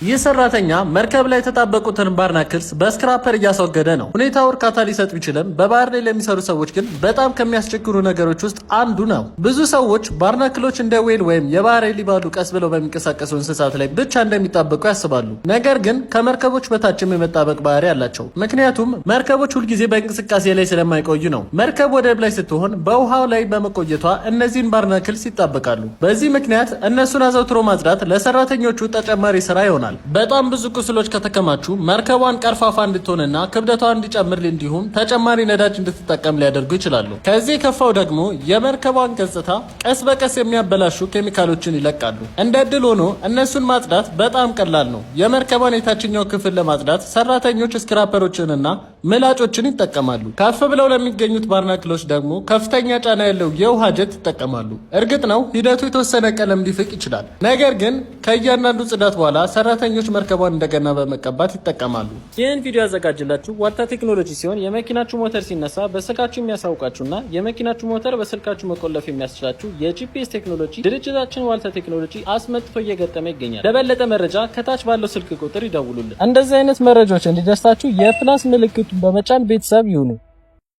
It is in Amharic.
ይህ ሰራተኛ መርከብ ላይ የተጣበቁትን barnacles በ scraper እያስወገደ ነው። ሁኔታው እርካታ ሊሰጥ ቢችልም በባህር ላይ ለሚሰሩ ሰዎች ግን በጣም ከሚያስቸግሩ ነገሮች ውስጥ አንዱ ነው። ብዙ ሰዎች barnacle ኦች እንደ whale ወይም የባህር ኤሊ ባሉ ቀስ ብለው በሚንቀሳቀሱ እንስሳት ላይ ብቻ እንደሚጣበቁ ያስባሉ። ነገር ግን ከመርከቦች በታችም የመጣበቅ ባህሪ አላቸው። ምክንያቱም መርከቦች ሁልጊዜ በእንቅስቃሴ ላይ ስለማይቆዩ ነው። መርከብ ወደብ ላይ ስትሆን በውሃው ላይ በመቆየቷ እነዚህን barnacles ይጣበቃሉ። በዚህ ምክንያት እነሱን አዘውትሮ ማጽዳት ለሰራተኞቹ ተጨማሪ ስራ ይሆናል። በጣም ብዙ ቁስሎች ከተከማቹ መርከቧን ቀርፋፋ እንድትሆንና ክብደቷ እንዲጨምር እንዲሁም ተጨማሪ ነዳጅ እንድትጠቀም ሊያደርጉ ይችላሉ። ከዚህ የከፋው ደግሞ የመርከቧን ገጽታ ቀስ በቀስ የሚያበላሹ ኬሚካሎችን ይለቃሉ። እንደ እድል ሆኖ እነሱን ማጽዳት በጣም ቀላል ነው። የመርከቧን የታችኛው ክፍል ለማጽዳት ሰራተኞች scraper ኦችንና ምላጮችን ይጠቀማሉ። ከፍ ብለው ለሚገኙት barnacle ኦች ደግሞ ከፍተኛ ጫና ያለው የውሃ ጀት ይጠቀማሉ። እርግጥ ነው ሂደቱ የተወሰነ ቀለም ሊፍቅ ይችላል። ነገር ግን ከእያንዳንዱ ጽዳት በኋላ ሰራተኞች መርከቧን እንደገና በመቀባት ይጠቀማሉ። ይህን ቪዲዮ ያዘጋጅላችሁ ዋልታ ቴክኖሎጂ ሲሆን፣ የመኪናችሁ ሞተር ሲነሳ በስልካችሁ የሚያሳውቃችሁና የመኪናችሁ ሞተር በስልካችሁ መቆለፍ የሚያስችላችሁ የ GPS ቴክኖሎጂ ድርጅታችን ዋልታ ቴክኖሎጂ አስመጥቶ እየገጠመ ይገኛል። ለበለጠ መረጃ ከታች ባለው ስልክ ቁጥር ይደውሉልን። እንደዚህ አይነት መረጃዎች እንዲደርሳችሁ የ plus ምልክቱን በመጫን ቤተሰብ ይሁኑ።